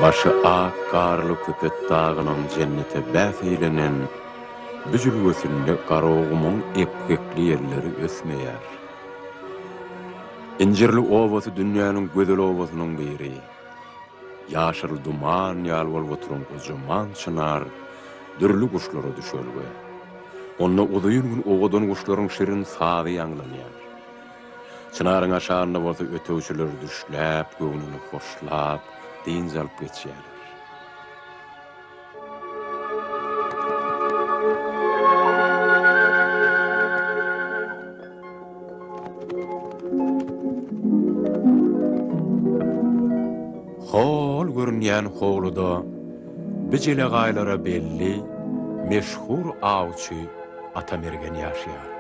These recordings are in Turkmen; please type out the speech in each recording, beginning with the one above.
Başy ak garly Köpetdagynyň jennete bäs eýlenen bu jülgesinde Garagumuň epgekli ýelleri ösmeýär. Injirli obasy dünýäniň gözel obasynyň biri. Ýaşyl duman ýaly bolup oturan gojaman çynar dürli guşlara düşelge. Onda uzyn gün owadan guşlaryň şirin sazy ýaňlanýar. Çynaryň aşagynda bolsa ötegçiler düşläp, göwnüni hoşlap, dynç alyp geçýärler. Hol görünýän howluda bi jelegaýlara belli, meşhur awçy Atamergen ýaşaýar.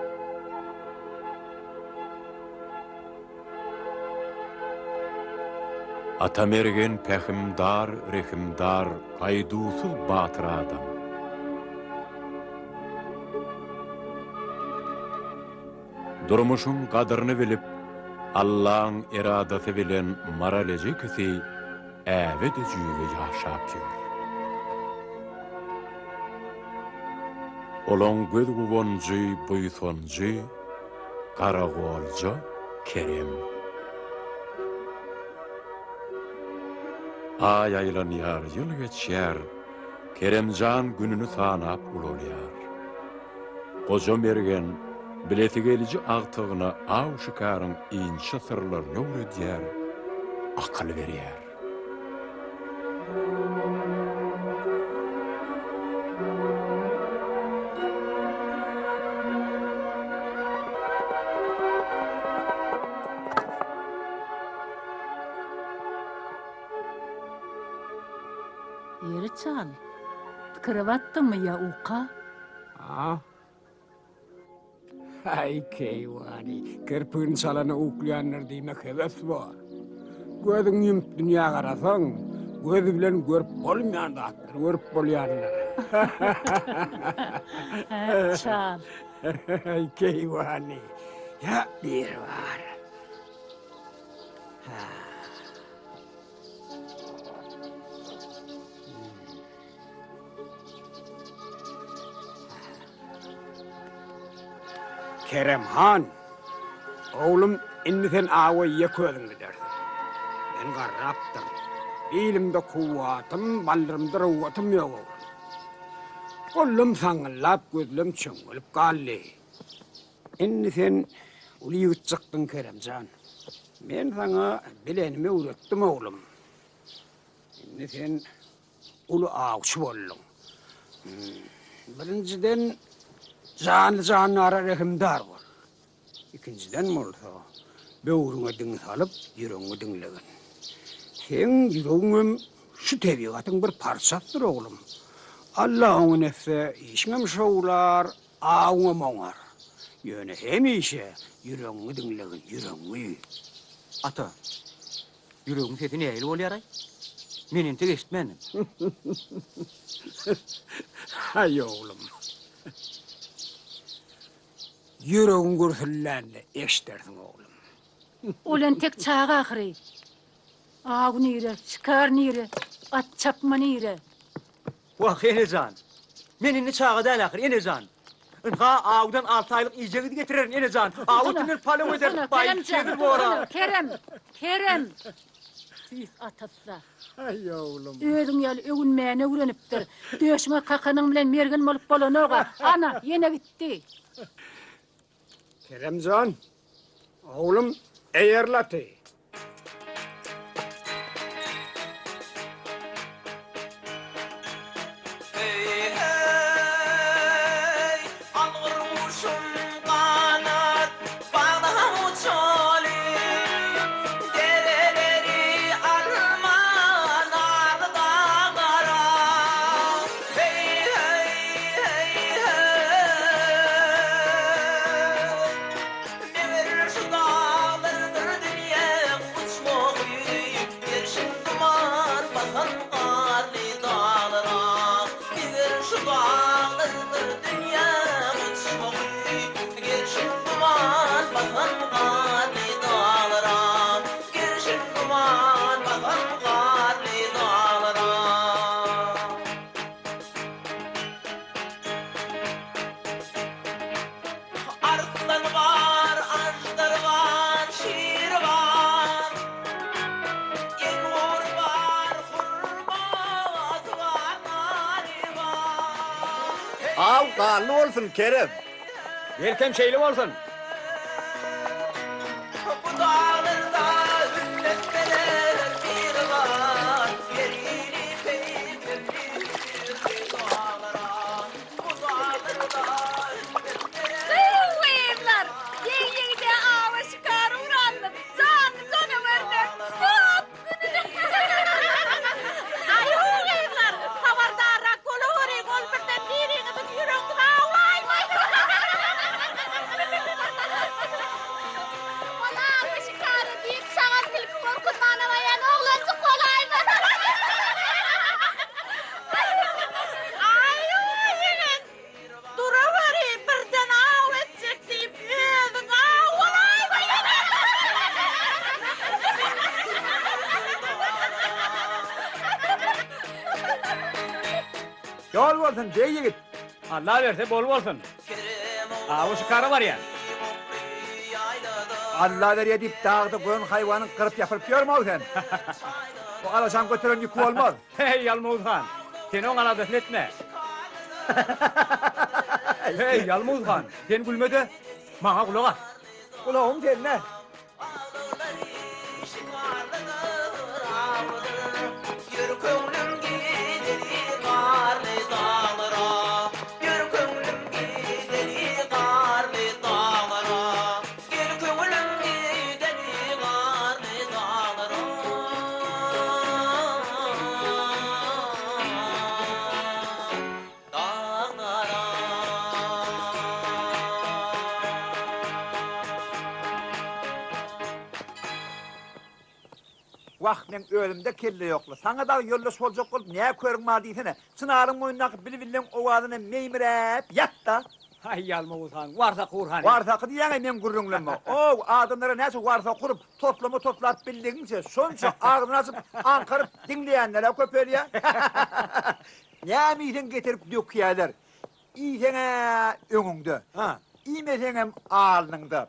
Atamergen pähimdar, rehimdar, gaýduwsyz batyr adam. Durmuşyň gadyryny bilip, Allaň eradasy bilen Maral ejekisi äbe-de-jüýbe ýaşap ýör. Olaň göz guwanjy, buýsanjy garagolja Kerem. Aý aýlanýar, ýyl geçýär, Keremjan gününi sanap ulalýar. Goja Mergen bilesigeliji agtygyna aw-şikaryň inçe syrlaryny öwredýär, akyl berýär. Ýeri çal, pikire batdyňmy ýa uka? A? Aý, keýwany, kirpigini çalana uklaýandyr diýmek hebes bor. Gözüňi ýumup dünýä garasaň, göz bilen görüp bolmaýan zatlary görüp bolýandyr. Hä, çal. Aý, keýwany, ýa biri bar. Hä. Kerem han, oglum, indi sen awa ýeke özüň gidersiň. Men garrapdyryn. Bilimde kuwwatym, baldyrymda röwwatym ýok, oglum. Gollum saňňyldap, gözlem çöňňelip galdy. Indi sen uly ýigit çykdyň, Kerem jan. Men saňa bilenimi öwretdim, oglum. Indi sen uly awçy bolduň. Birinjiden, janly-jandara rehimdar bol. Ikinjiden bolsa, böwrüňe diň salyp, ýüregiňi diňlegin. Seň ýüregiňem şu tebigatyň bir parçasydyr, oglum. Alla oňyn etse, işiňem şowlar, awyňam oňar. Ýöne hemişe ýüregiňi diňlegin, ýüregiňi. Ata, Ýüregiň sesi nähili bolýar-aý? Men entek eşitmändim. Haý, oglum. Ýüregiň gürsüldände eşidersiň, oglum. Ol entek çaga ahyry. Aw nire, şikar nire, at çapma nire? Wah, ene jan! Men indi çaga däl ahyry, ene jan! Ynha, awdan alty aýlyk iýjegidi getirerin, ene jan! Aw etinden palaw ederis, baý, hezil bor-a! Kerem! Kerem! Tüýs atasy-da. Aý, oglum! Özüň ýaly öwünmäni öwrenipdir. Döşüňe kakanyň bilen mergen bolup bolanok-a. Ana, ýene gitdi. Kerem jan, oglum, eýerle aty! Aw ganly bolsun, Kerem! Belkem şeýle bolsun. Bu daglarda hümmet berer Biribar, Perini peýkemli daglara. Bu daglarda hümmet berer. Gyzlar, ýeg-ýegde awa şikar ugrandyk. Janly janawerler köp gününe. Aý-u gyzlar, habardarrak bolaweriň, ol birden biriňiziň ýüregiňizi awlaýmasyn. Ol awa şikara diýip şagal tilki gorkuzmana barýan oglanjyk bolaýmasyn. Aý-u ýigit, Duraweri, birden aw etjek diýip, özüň aw bolaýma! Ýol bolsun, beg ýigit! Alla berse, bol bolsun. Awa şikara barýan. Alla berýä diýip, dagda gören haýwanyň gyryp ýapyryp ýörme-ow sen. Bu alaşaň göteren ýüki bolmaz. Heý, Ýalmawuz han, sen oň aladasyny etme. Heý, Ýalmawuz han, sen gülme-de, maňa gulak as. Gulagym sende. Gel köňlüm gideli garly daglara. Daglara. Wah, meň özümde kelle ýokla. Saňa dagy ýoldaş boljak bolup nä körüň bar diýsene. Çynaryň boýundaky bilbilleň owazyna meýmiräp ýat-da. Haý, Ýalmawuz han, warsaky ur hany. Warsaky diýýäň-eý meň gürrüňlemme. Ow, adamlara näçe warsaky urup, toslama toslap bildigiňçe, şonça agzyny açyp, aňkaryp diňleýänler-ä köpelýär. Näme iýseň getirip dökýärler. Iýseň-ä öňüňde, iýmeseňem alnyňda.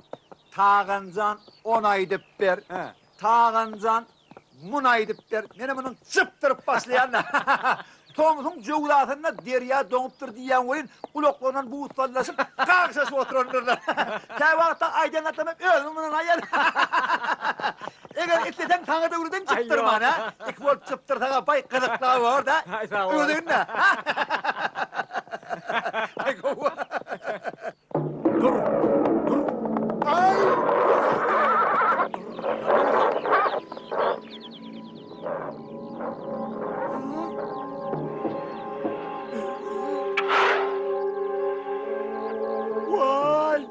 Taganjan ony aýdyp ber. Taganjan, muny aýdyp ber, menem munuň çypdyryp başlaýan-da. Tomsuň jöwzasynda derýa doňupdyr diýýän welin, gulaklaryndan buz sallaşyp, gagşaşyp oturandyrlar. Käwagtda aýdan zatlarymy özümiň mundan aýan. Eger isleseň saňa-da öwreden çypdyrman, hä? Iki bolup çypdyrsaň-a baý gyzykly bor-da. Aý, sag bol. Öwredegin-dä. Aý, gowy. Dur! Dur! Aý! Waý!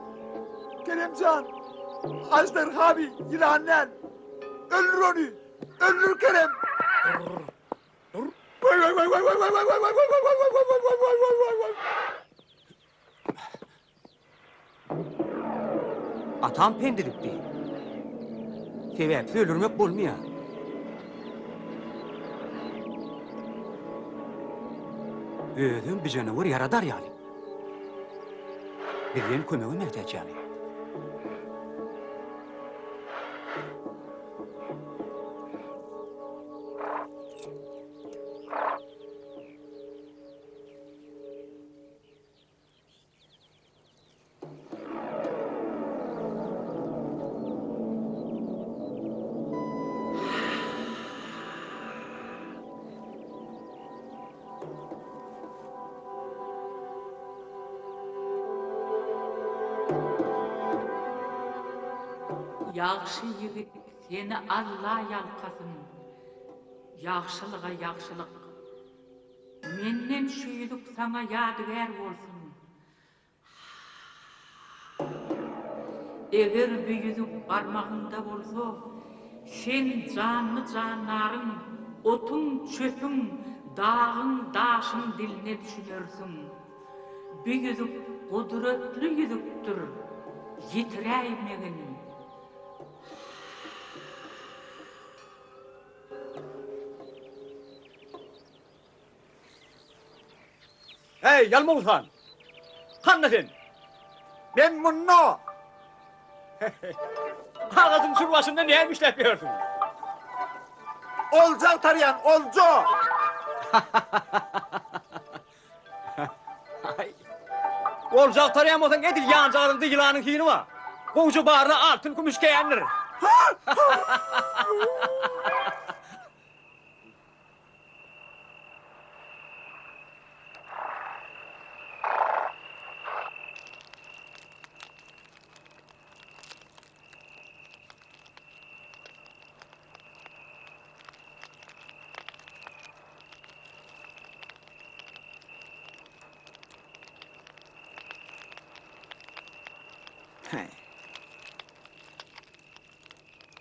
Keremjan! Aždarha bi, ýylan däl! Öldür ony! Öldür Kerem! Dur! Dur! Waý waý waý waý waý waý waý waý waý waý waý waý waý waý waý waý waý! Atam pent edipdi. Sebäpsiz öldürmek bolmaýar. Özem bijanawar ýaradar ýaly. Bizden kömege mätäç ýaly. Ýagşy ýigit seni Alla ýalkasyn, Ýagşylyga ýagşylyk. Menden şu ýüzük saňa ýadygär bolsun. Eger bu ýüzük barmagyňda bolsa, sen janly-jandaryň, otuň-çöpüň, dagyň-daşyň diline düşünersiň. Bu ýüzük gudratly ýüzükdir, ýitiräýmegin. Heý, Ýalmawuz han! Handa sen? Men munda! Agajyň çür başynda näme işläp ýörsüň? Olja agtarýan, olja! Aý. Olja agtarýan bolsaň edil ýanjagazyňda ýylanyň hini bar. Gowja barla altyn kümüş kändir.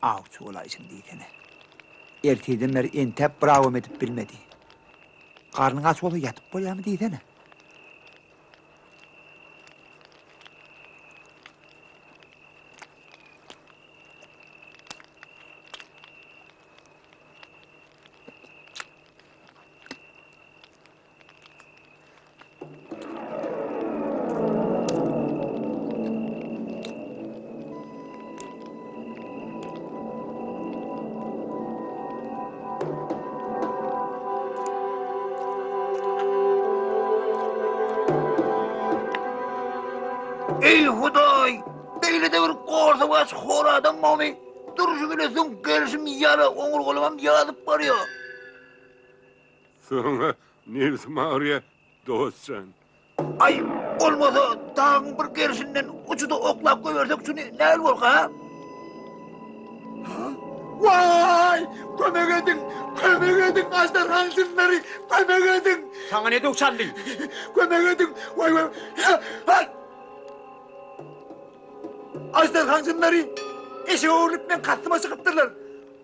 Awçy bolaýsyn diýsene. Ertirden bäri entäp bir awam edip bilmedi. Garnyň aç bolsa ýatyp bolýarmy diýsene. Eý Hudaý! Beýle-de bir gorsawaç hor adam barmy? Durşy bile süňk gerşim ýala, oňurgalamam ýazyp barýar. Soňa nebsim agyrýar, dost jan. Aý, bolmasa dagyň bir gerşinden uçuda oklap goýbersek şuny näl bolka, ha? Waý! Kömek ediň! Kömek ediň! Aždarhaň jynlary! Kömek ediň! Saňa ne döw çaldy? Kömek ediň! Waý, waý! Ha! Aždarhaň jynlary eşege öwrülip meň kastyma çykypdyrlar.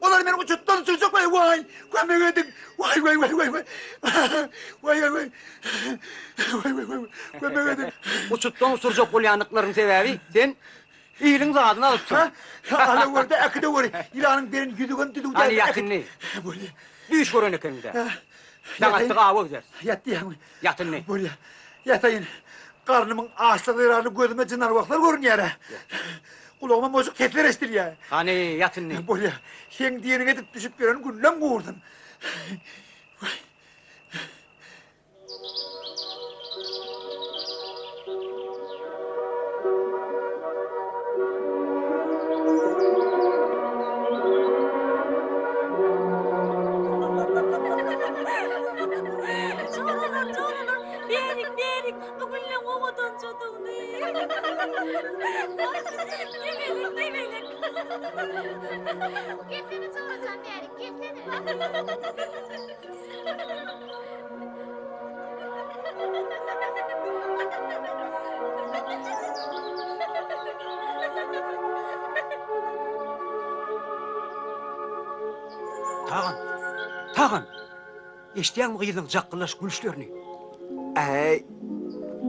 Olar meni uçutdan uçurjak waý waý! Kömek ediň! Waý waý waý waý waý! Waý waý waý! Waý waý waý! Kömek ediň! Uçutdan uçurjak bolýandyklaryň sebäbi sen iliň zadyny alypsyň. Ha, alawerde äkideweri. Ýylanyň beren ýüzügem düzüw däl. Hany ýat indi. Bolýa. Düýş gören ekeniň-dä. Daň atdyk awa gideris. Ýat diýýäňmi? Ýat indi. Bolýa. Ýataýyn. Garnymyň açlygy zerarly gözüme jyn-arwahlar görünýär-ä. Gulagyma mojuk sesler eşidilýär. Hany, ýat indi. Bolýa. Seň diýeniňi edip düşüp ýören günlem gursun. Joralar, joralar, bärik, bärik, bu gülleň owadanjadygyny. Demelik, demelik. Gelsene jorajan bärik, gelsene. Tagan! Tagan! Eşidýäňmi gyzyň jakgyllaş gülüşlerini? Äý,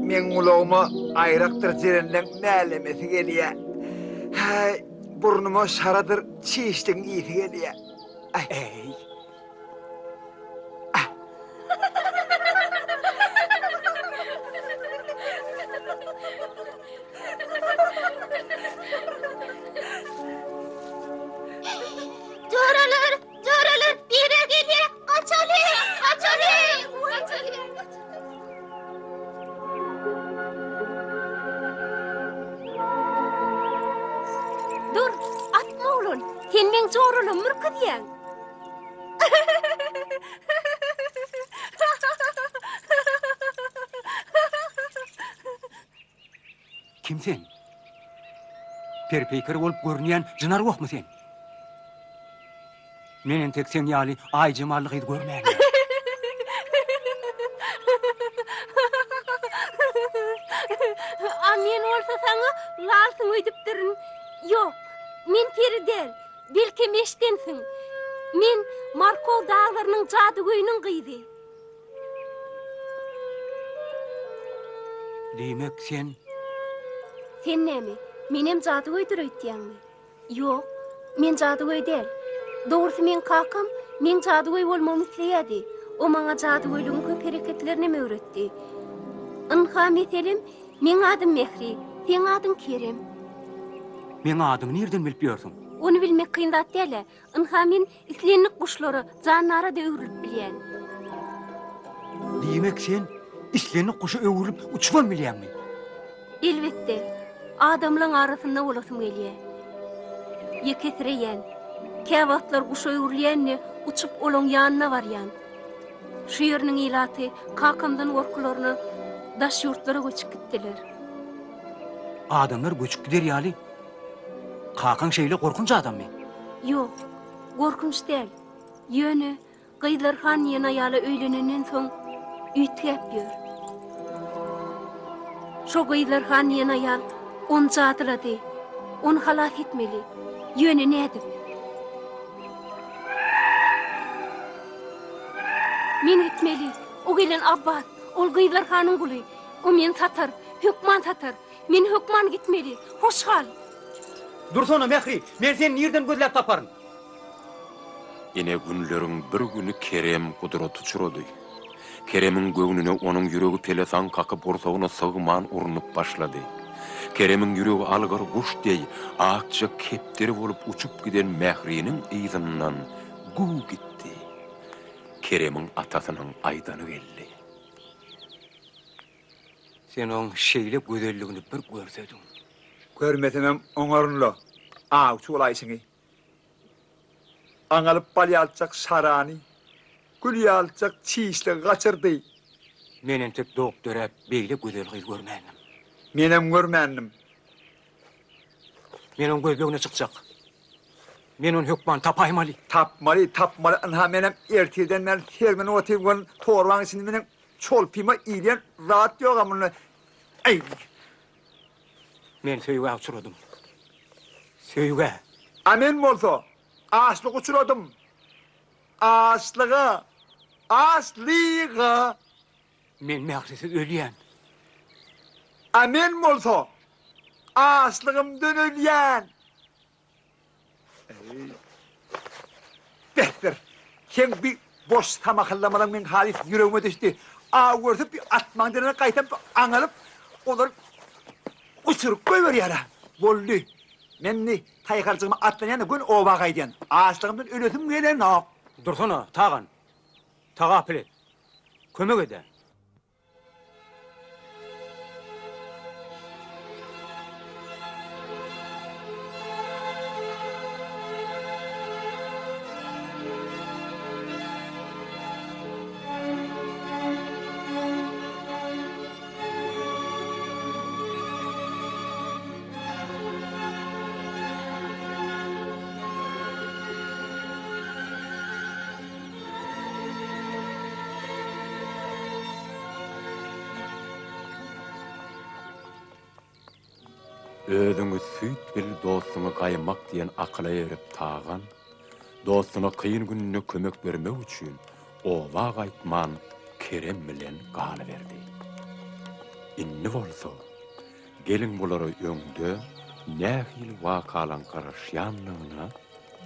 meň gulagyma aýrakdyr jerenleň mälemesi gelýä. Häý, burnuma şaradyr çişligiň ysy gelýä. Äý! Joralar, joralar, biri gelýär. Gaçalyň, gaçalyň, gaçalyň. Dur, atma oglan. Sen meň joralamy ürküzýäň. Kim sen? Perpeýker bolup görünýän jyn-arwahmy sen? Men entek seň ýaly aý jemally gyz görmändim. A men bolsa saňa lalsyň öýdüpdirin. Ýok, men peri däl. Belkem eşdensiň. Men Markow daglarynyň jadygöýüniň gyzy. Diýmek, sen. Sen näme, menem jadygöýdür öýtýäňmi? Ýok, men jadygöý däl. Dogrusy meň kakam meň jadygöý bolmagymy isleýärdi. O maňa jadygöýlügiň köp hereketlerinem öwretdi. Ynha, meselem, meň adym Mähri, seň adyň Kerem. Meň adymy nirden bilip ýörsüň? Ony bilmek kyn zat däl-ä. Ynha, men islendik guşlara, jandara-da öwrülip bilýän. Diýmek, sen islendik guşa öwrülip uçubam bilýäňmi? Elbetde, adamlaň arasynda bolasym gelýä. Ýekesireýän. Käwagtlar guşa öwrülýän-de, uçup olaň ýanyna barýan. Şu ýeriniň ilaty kakamdan gorkularyna daş ýurtlara göçüp gitdiler. Adamlar göçüp gider ýaly, kakaň şeýle gorkunç adammy? Ýok, gorkunç däl. Ýöne Gyzlar han diýen aýala öýlenenden soň üýtgäp ýör. Şo Gyzlar han diýen aýal ony jadylady. Ony halas etmeli. Ýöne nädip? Men gitmeli. O gelen Abbas. Ol Gyzlar hanyň guly. O meni satar. Hökman satar. Men hökman gitmeli. Hoş gal. Dursana, Mähri! Men seni nirden gözläp taparyn? Ine günleriň bir güni Kerem gudrata uçrady. Keremiň göwnüne onuň ýüregi pelesaň kakyp gursagyna sygman urnup başlady. Keremiň ýüregi algyr guş deý akja kepderi bolup uçup giden Mähriniň yzyndan güw gitdi. Keremiň atasynyň aýdany geldi. Sen oň şeýle gözelligini bir görsediň. Görmesemem oňaryn-la, awçy bolaýşyňy. Aňalyp bal ýalyjak şarany, gül ýalyjak çişligi gaçyrdy. Men entek dogup-döräp beýle gözel gyz görmändim. Menem görmändim. Men oň gözlegine çykjak. Men ony hökman tapaýmaly. Tapmaly, tapmaly. Ynha menem ertirden bäri sermenip otyryn, görün, torbaň içinde meniň çolpyma iýilýän zat ýog-a munda. Eý! Men söýgä uçradym. Söýgä. A men bolsa açlyga uçradym. Açlyga! Açlyga! Men mährisiz ölýän. A men bolsa açlygymdan ölýän. Besdir. Seň bi boş samahyllamalaň meň halys ýüregime düşdi. Aw görse bi atmaň derine gaýtam aňalyp, olary uçuryp goýberýär-ä. Boldy. Men indi taýharjygyma atlanýan-da göni oba gaýdýan. Açlygymdan ölesim gelenok. Dursana, Tagan. Tagapyl et. Kömek ed-ä. Özüňi süýt bil, dostuňy gaýmak diýen akyla erip Tagan, dostuna kyn gününde kömek bermek üçin oba gaýtman Kerem bilen galyberdi. Indi bolsa, geliň bulara öňde nähili wakalaň garaşýandygyna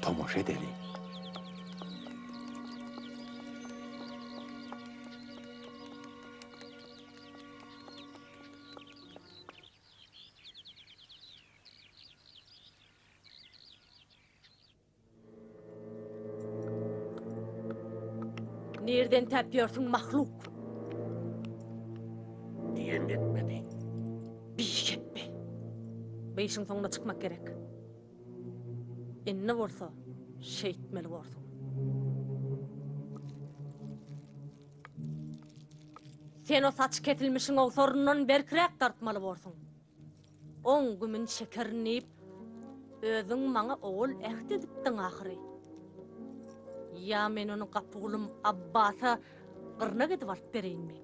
tomaşa edeliň. Nirden täp ýörsüň mahluk? Diýen etmedi. Bihepbe. Bu işiň soňuna çykmak gerek. Indi bolsa şeýtmeli borsuň. Sen o saç kesilmişiň owsaryndan berkräk dartmaly borsuň. Oň gümün çekerin diýip, özüň maňa owal äht edipdiň ahyry. Ýa men ony gapygulym Abbasa gyrnak edip alyp bereýinmi?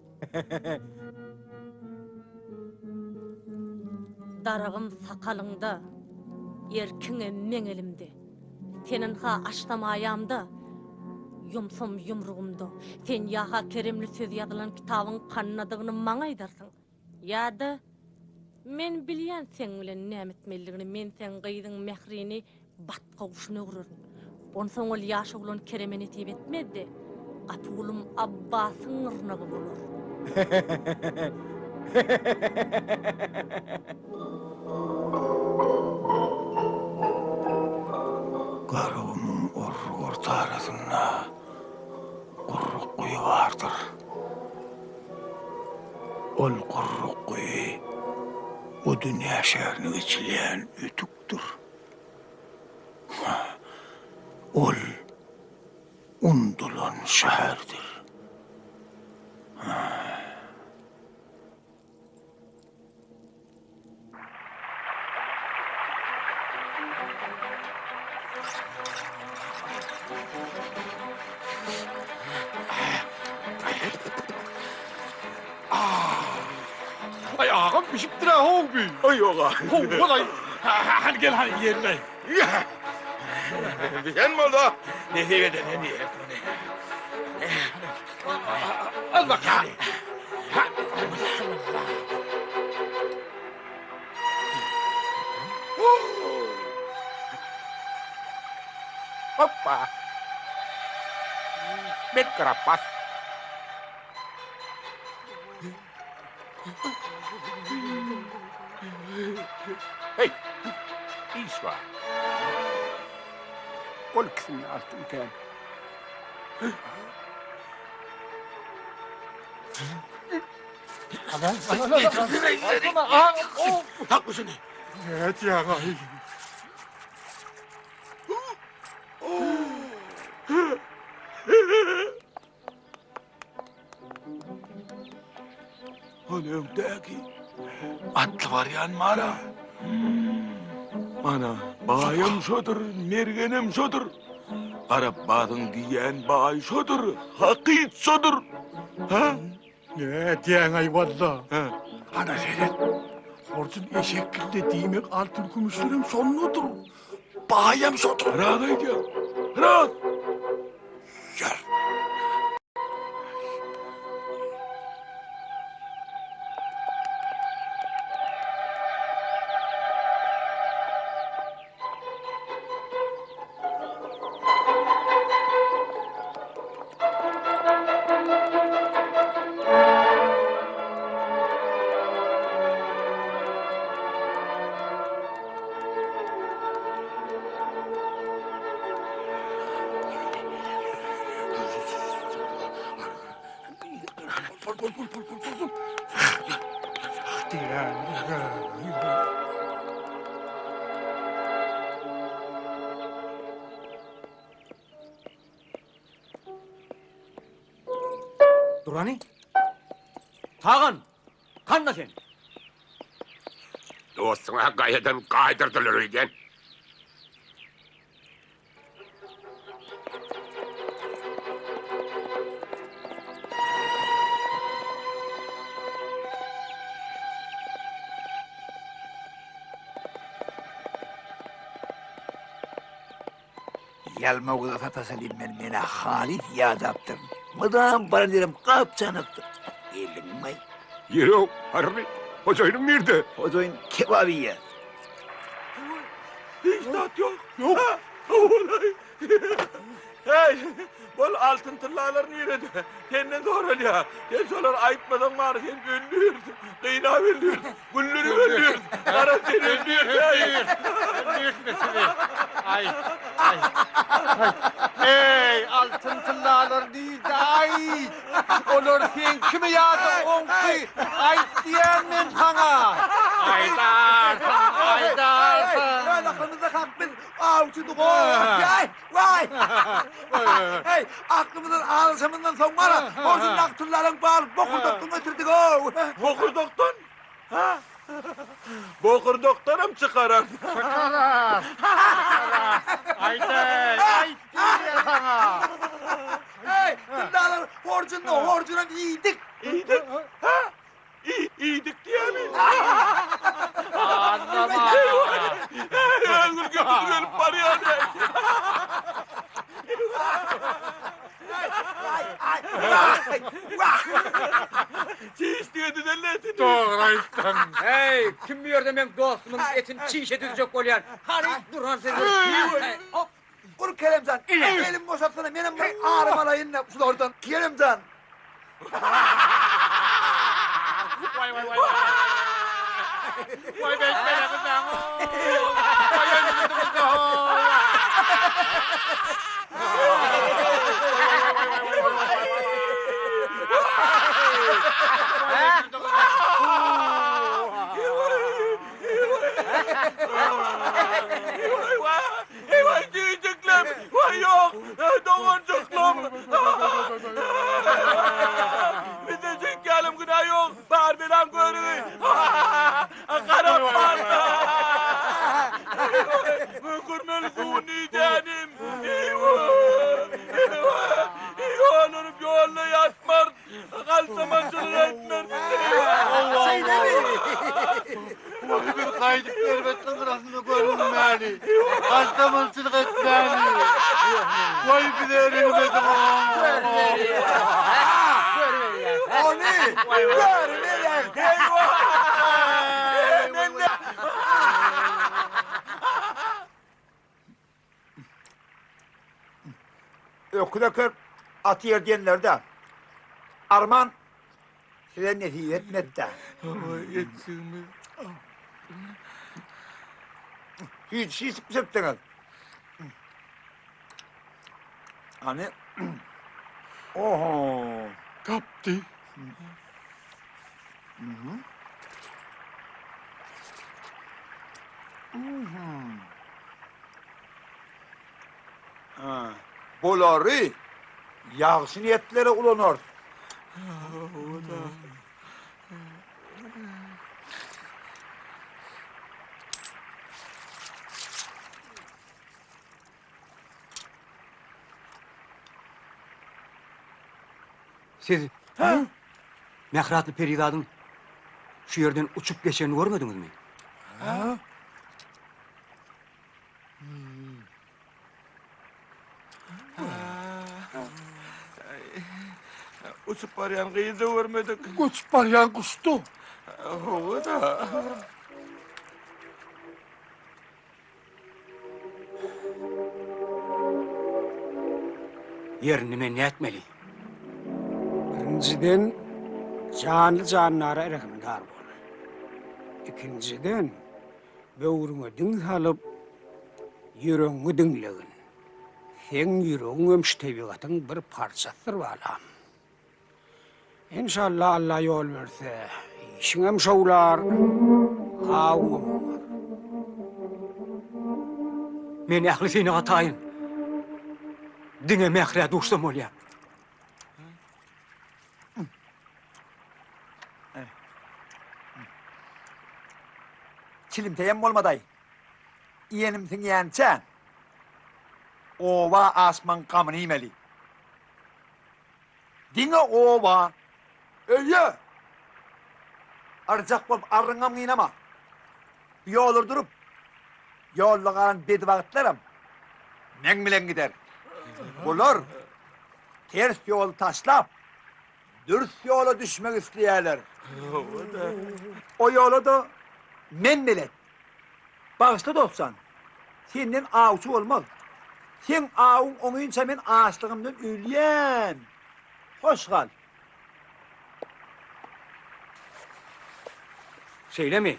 Daragym sakalyňda, erkiňem meň elimde. Sen ynha açsam aýamda, ýumsam ýumrugymda. Sen ýa-ha keremli söz ýazylan kitabyň kannadygyny maňa aýdarsyň. Ýa-da, men bilýän seň bilen näme etmelidigini, men seň gyzyň Mährini batga guşuna öwrerin. Onsoň ol ýaş oglan Kereme nesip etmez-de, Gapygulym Abbasyň gyrnagy bolar. Garagumuň orruk-orta arasynda gurruk guýy bardyr. Ol gurruk guýy. o dünýä şäherine geçilýän ötükdir. Ol undulan şäherdir. Ay agam bişipdir ha how bi. Ay oga. How bolay. Hadi gel hadi yerine. Bişen boldy. Nesip eden ne diýer. Al bak. Hoppa. Bet karapas. Hey, iş bar. Ol ikisini altyn kän. Tak şunu. Evet ya. Ol öňdäki atly barýan mara. Mana baýam şodur, mergenem şodur. Garap bazyň diýýän baý şodur, hakyt şodur. Ha? Ne diýäň-aý walla? Hana seret. Horjun eşekgilde diýmek altyn kümüşlerem şondadyr. Baýam şodur. Ras aýdýaň. Ras. Ýör. Durany. Tagan, kanda sen. Dostuňa gaýadan gaýdyrdylar öýdýän. Ýalmawuza sataşaly men menä halys ýadapdyryn. Mydam baran ýerim gap-çanakdyr. Geldiňmi? Ýeri-ow, harby, hojaýynyň nirde? Hojaýyn kebap iýýär. Hiç zat ýok. Ýok. Howalaý. Heý, bol altyn tyllalar nirede? Senden soralýar. Sen şolary aýtmasaň bary sen öldüris. Gynap öldüris. Güldürip öldüris. Gara sen öldüris. Öldürtme sizi. Aý, aý. Heý, altyn tyllalar nirde? Aý! Olar seňkimi ýa-da oňky? Aýt diýýän men saňa! Aýdarsyň, aýdarsyň! Öz aklymyzda kak biz awçydyk-ow! Waý, waý! Heý, aklymyzdan azaşamyzdan soň wara, horjundaky tyllalaryň baryny bokurdakdan getirdik-ow! Bokurdakdan? Ha? Bokurdakdanam çykarar. Çykarar! Çykarar! Aýdaý, aýt diýýän saňa! Heý, tyllalar horjunda, horjunam iýdik! Iýdik? Ha? Iýdik diýýämi? Annama! Öňür götür gelip barýan. Çiş diýdi delle etini. Dogry aýtdyň. Heý, kim bu ýerde meň dostumyň etini çişe düzjek bolýan? Hany, duran sen. Hop, ur Keremjan. Elim boşatsana, menem bir arym alaýyn-da şulardan. Keremjan. Waý waý waý. Waý beýtme gyzam. Waý öldürdüňiz Doganjyklarym! Bizde çekýälim günä ýok, bar belaň görügi. Garap barda! Müňkürmeli suwuny iýdänim. Ýoluryp ýolda ýatmarys, galtamançylyk etmeris. Şeýlemi? Waý biz gaýdyp erbetligiň gyrasynda görünmäli. Galtamançylyk etmäli. Waý bize rehim ediň. Ony görüberýäň. Öküz öker, at ýer diýenleri-dä. Arman, size nesip etmedi-dä. Etjigimiz. Süýji şişip bişiripdiňiz. Hany? Oho! Tapdy. Ha, bulary ýagşy niýetlere ulanarys. Siz Mähri atly perizadyň şu ýerden uçup geçenini görmediňizmi? Ha? Uçup barýan gyzy-da görmedik. Göçüp barýan guşdy. Hawa-da. Ýer indi men nätmeli? Birinjiden, janly-jandara rehimdar bol. Ikinjiden, böwrüňe diň salyp, ýüregiňi diňlegin. Seň ýüregiňem şu tebigatyň bir parçasydyr balam. Enşalla Alla ýol berse, işiňem şowlar, awuňam oňar. Men ähli synaga taýyn. Diňe Mährä duşsam bolýar. Çilimteýem bolmadaý. Iýenim siňýänçä, oba aşmaň gamyny iýmeli. Diňe oba, öýe! Arjak bolup arryňam gynama. Bu ýollar durup, ýolda galan bedibagtlaram meň bilen gider. Bular ters ýoly taşlap, dürs ýola düşmek isleýärler. O ýola-da men belet. Bagyşla dostjan, senden awçy bolmaz. Seň awuň oňynça men açlygymdan ölýän. Hoş gal. Şeýlemi?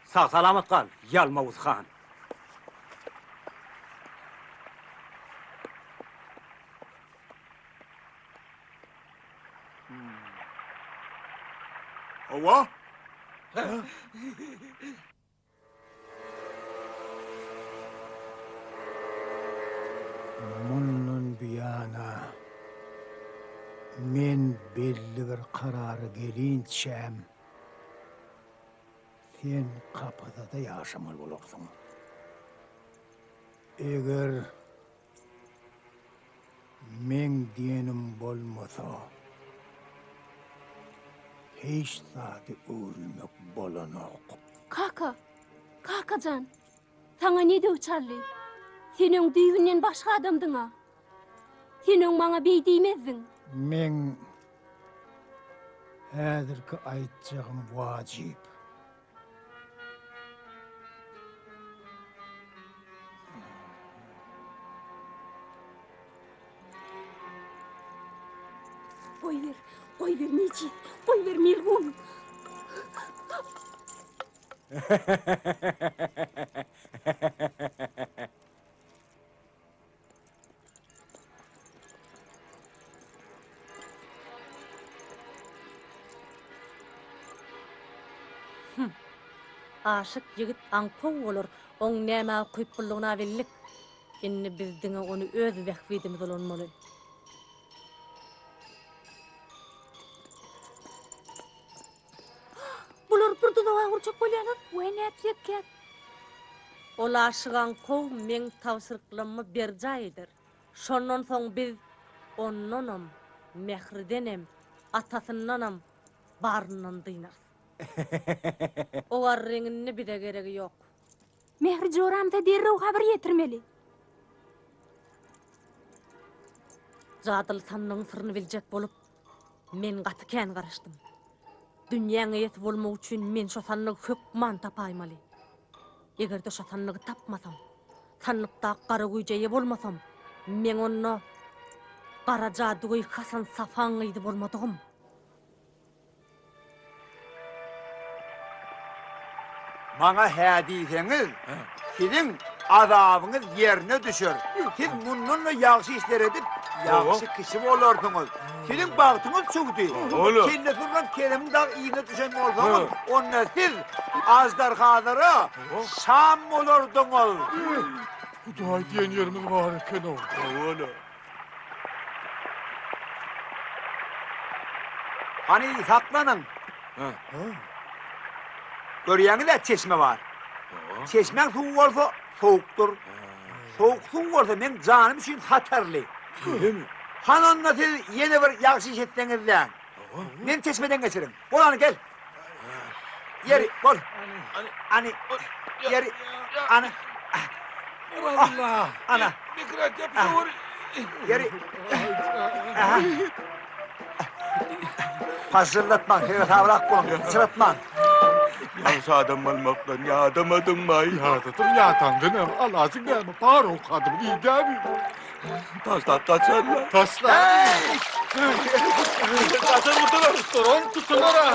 Sag-salamat gal, Ýalmawuz han. Hawa. Mundan buýana men belli bir karara gelinçäm, sen kapasada ýaşamaly bolarsyň. Eger Meň diýenim bolmasa, hiç zady öwrülmek bolanok. Kaka, kaka jan, saňa ne döw çaldy? Sen öň düýbünden başga adamdyň-a. Sen öň maňa beý diýmezdiň. Meň häzirki aýtjagym wajyp. Goýber, goýber nejis, goýber melgun. Hum. Aşyk ýigit aňkow bolar, oň nämä ukyplylygyna bildik. Indi biz diňe ony öz bähbidimize ulanmaly. Bular bir duzaga gurjak bolýarlar. Weý nätjekkäk? Ol aşygaňkow meň tabşyryklammy berjaý eder. Şondan soň biz ondanam, Mähridenem, atasyndanam baryndan dynarys. O garryň indi bize geregi ýok. Mähri joramyza derrew habar ýetirmeli. Jadyly sandygyň syryny biljek bolup, men gaty kän garaşdym. Dünýäň eýesi bolmak üçin men şo sandygy hökman tapaýmaly. Eger-de şo sandygy tapmasam, sandykdaky gara güýje eýe bolmasam, meň onda gara jadygöý Hasan Safaň gyzy bolmadygym. Maňa hä diýseňiz, siziň azabyňyz ýerine düşer. Siz mundan-da ýagşy işler edip, ýagşy kişi bolarsyňyz. Siziň bagtyňyz çüwdi. Kellesi urlan Keremiň dagy yzyna düşen bolsaňyz, onda siz aždarhalara şam bolardyňyz. Hudaý diýen ýerimiz bar eken-ow. Hany saklanyň. Görýäňiz-ä çeşme bar. Çeşmäň suwy bolsa sowukdyr. Sowuk suw bolsa meň janym üçin hatarly. Şeýlemi? Hany onda siz ýene bir ýagşy iş etseňizläň. Meni çeşmeden geçiriň. Bol hany gel. Ýeri bol. Hany ýeri hany. Allah. Ana. Mikrat ýapyşawur. Ýeri. Aha. Pažžyrlatmaň, seresabrak boluň, syçratmaň. Ýagşy adam bolmakdan ýadamadyňmaý? Ýadadym, ýadandanam alajyň näme, bar owkadymy diýdämi? Taşlap gaçarlar. Taşla. Gaçar gutular. Duran tutular-a.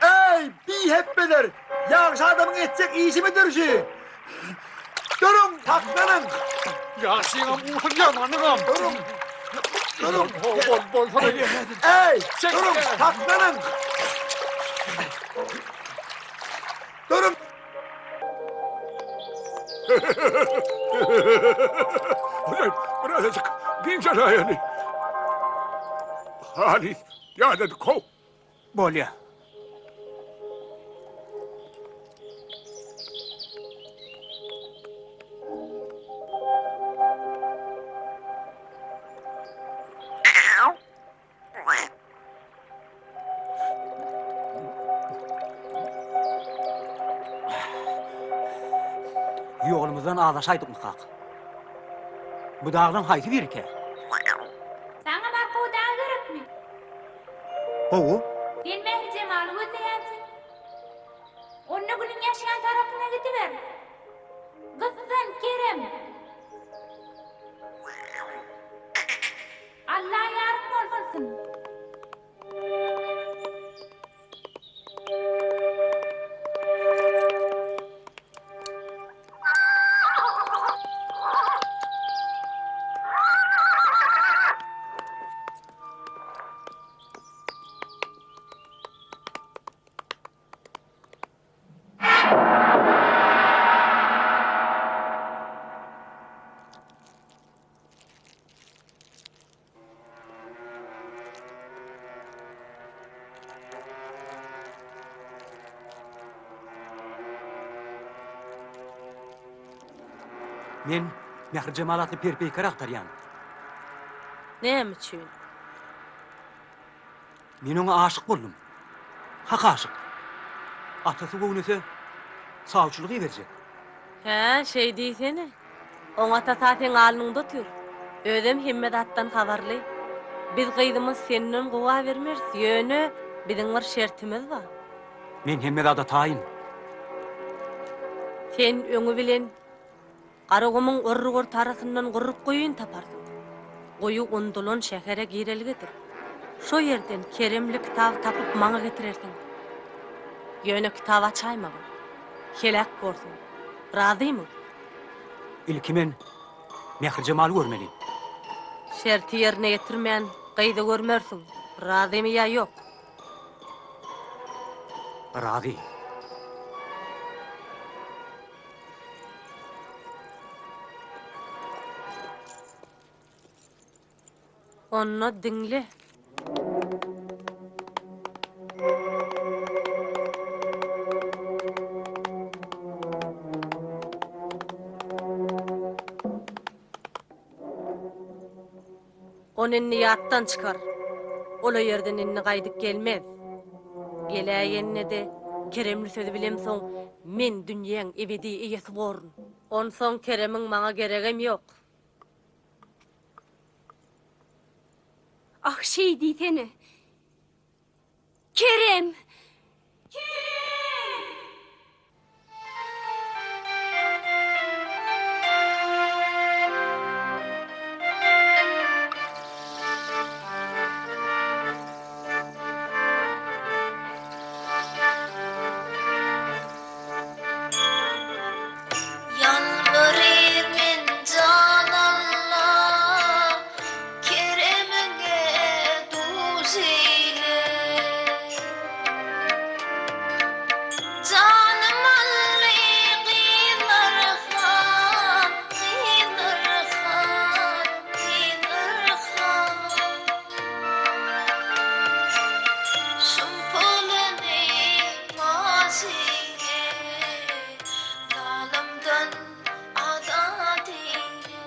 Eý, bihepbeler! Ýagşy adamyň etjek işimidir şu? Duruň, saklanyň! Ýagşyňam ursun, ýamanyňam. Duruň! Duruň! Bol, bolsana. Eý, duruň, saklanyň! Duruň! Birazajyk dynç alaýaly. Halys ýadadyk-how. Bolýa. Ýolumyzdan azaşaýdykmykak? Bu daglaň haýsy birikä? Saňa Markow dagy gerekmi? Gowy. Sen Mährijemaly gözleýänsiň. Onda Gülüň ýaşaýan tarapyna gidiber. Gyssan, Kerem. Alla ýaryň bolsun. Men Mährijemal atly per-peýkar agtarýan. Näme üçin? Men oňa aşyk boldum. Hak aşyk. Atasy göwnese, sawçylyk iberjek. Hä, şeý diýsene. Oň atasy-a seň alnyňda otyr. Özem hemme zatdan habarly. Biz gyzymyzy senden gowa bermeris, ýöne biziň bir şertimiz bar. Men hemme zada taýyn. Sen öňi bilen Garagumuň orruk-orta arasyndan gurruk guýyny taparsyň. Guýy undulan şähere girelgedir. Şo ýerden keremli kitaby tapyp maňa getirersiň. Ýöne kitaby açaýmagyn. Heläk borsuň. Razymy? Ilki men Mährijemaly görmeli. Şerti ýerine ýetirmän gyzy görmersiň. Razymy ýa ýok? Razy. Onda diňle. Ony indi ýatdan çykar. Ol o ýerden indi gaýdyp gelmez. Geläýende-de Keremli sözi bilemsoň, men dünýäň ebedi eýesi borun. Onsoň Keremiň maňa geregem ýok. Ah, şeý diýsene. Kerem! Kerem! Ýalbaryr men jan Alla, Keremiňe duz eýle. Janym aldy gyzlar han, gyzlar han, gyzlar han. Şum puluny naz eýle, Zalymdan azat eýle.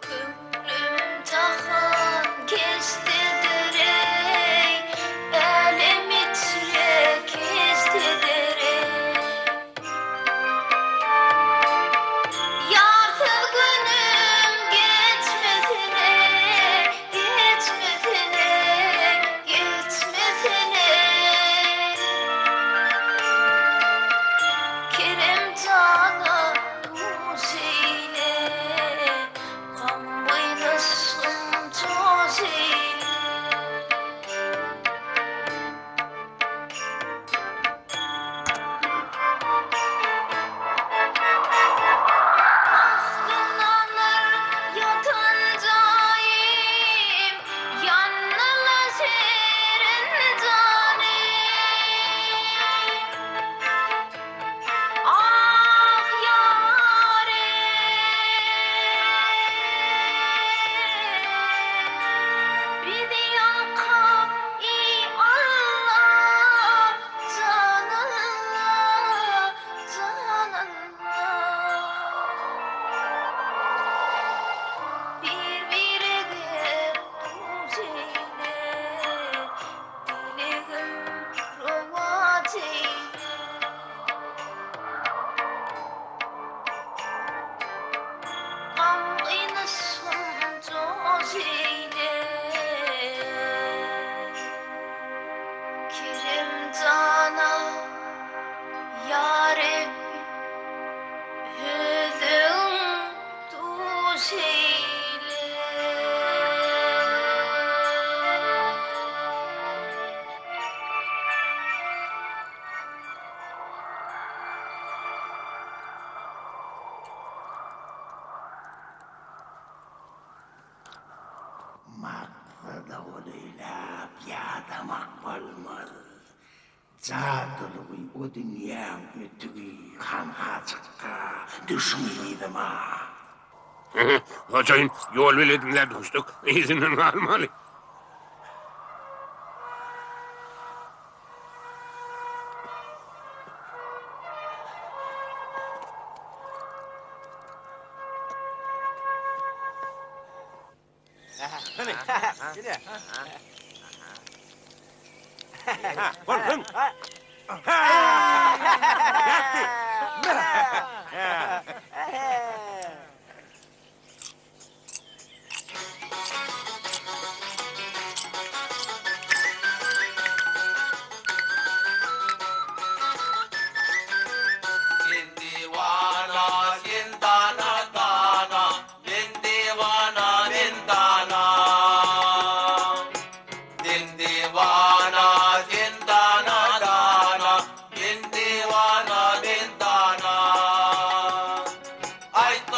Köňlüm jahan gezdidir-eý, Älem içre gezdidir-eý. Ýarsyz günüm geçmesine, geçmesine, geçmesine. Kerem jana duş eýle, Gamgyn yşgym joş eýle. Aslyndandyr ýatan jaýym, Ýannyla şirin janym. Ah, ýarym, bizi ýalkap, eý, Alla, jan Alla, jan Alla. Bir-birege duş eýle, dilegim rowaç eýle. Gamgyn yşgym joş eýle, Kerem jana, ýa Rebbi, özüň duş eýle. Maksada golaýlap ýadamak bolmaz. Jadylygy o dünýäň ötügi hanha çykga düşüň yzyma. Hojaýyn, ýol beledimiz-ä duşduk, yzyndan galmaly. Bolsun. Sen diwana, sen dana, dana, Men diwana, men dana. Sen diwana, sen dana, dana, Men diwana, men dana. Aýtma.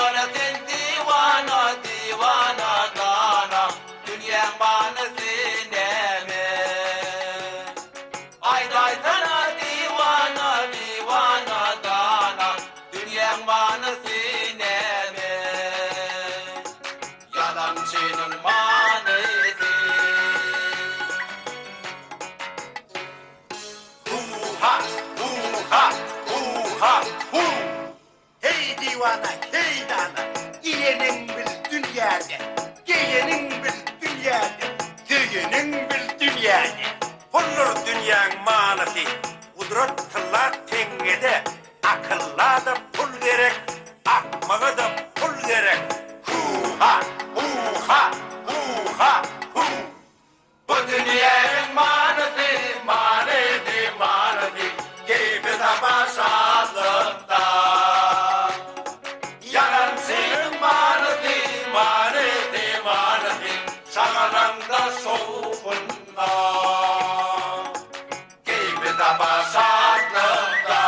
diwana, heý dana, Iýeniň bil dünýäde, geýeniň bil dünýäde, söýeniň bil dünýäde. Puldur dünýäň manysy, gudrat tylla teňňede, Akylla-da pul gerek, akmaga-da pul gerek, Hu-ha, hu-ha, hu-ha, hu! Bu dünýäniň manysy, manysy, manysy, Keýpi-sapa şatlykda. Ýalançynyň manysy, manysy, manysy, Şagalaňda, şowhunda. Keýpi-sapa şatlykda.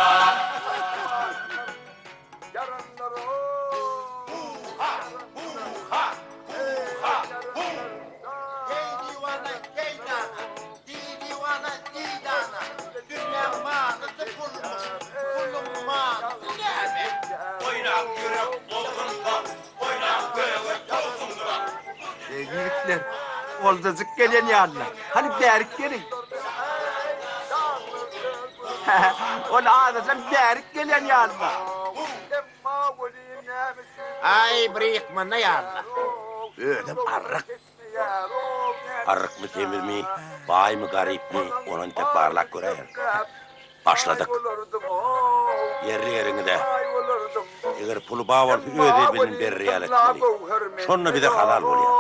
Hu-ha, hu-ha, hu-ha, hu! Heý diwana, heý dana, diý diwana, diý dana, Dünýäň manysy pulmuş, puluň manysy näme? Oýnap ýürek bolsun-da, oýnap göge towsun-da. Eý ýigitler, oljajyk gelen ýalyna. Hany bärik geliň. Ol azajam bärik gelen ýalyna. Aý, bir ýykmanda ýalyna. Özem arryk. Arrykmy, semizmi, baýmy, garypmy, ony entek barlap göräýerin. Başladyk. Ýerli-ýeriňize. Eger puly bar bolsa öz eli bilen berer ýaly etmeli. Şonda bize halal bolýar.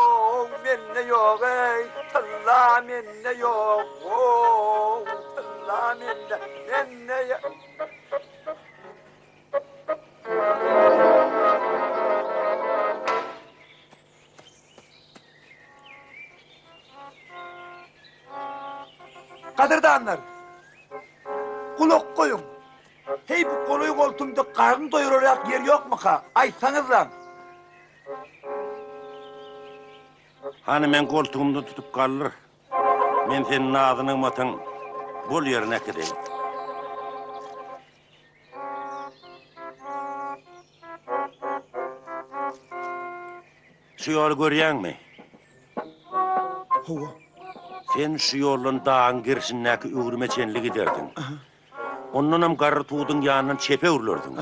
Mende ýok eý, tylla mende ýok, how, tylla mende, mende ýok. Gadyrdanlar! Gulak goýuň! Heý, bu golaý-goltumda garyn doýurarýak ýer ýokmuka? Aýtsaňyzlaň! Hany meň goltugymdan tutup galdyr. Men seni nazy-nygmatyň bol ýerine äkideýin. Şu ýoly görýäňmi? Hawa. Sen şu ýoldan dagyň gerşindäki öwrüme çenli giderdiň. Ondanam garry tuduň ýanyndan çepe öwrülerdiň.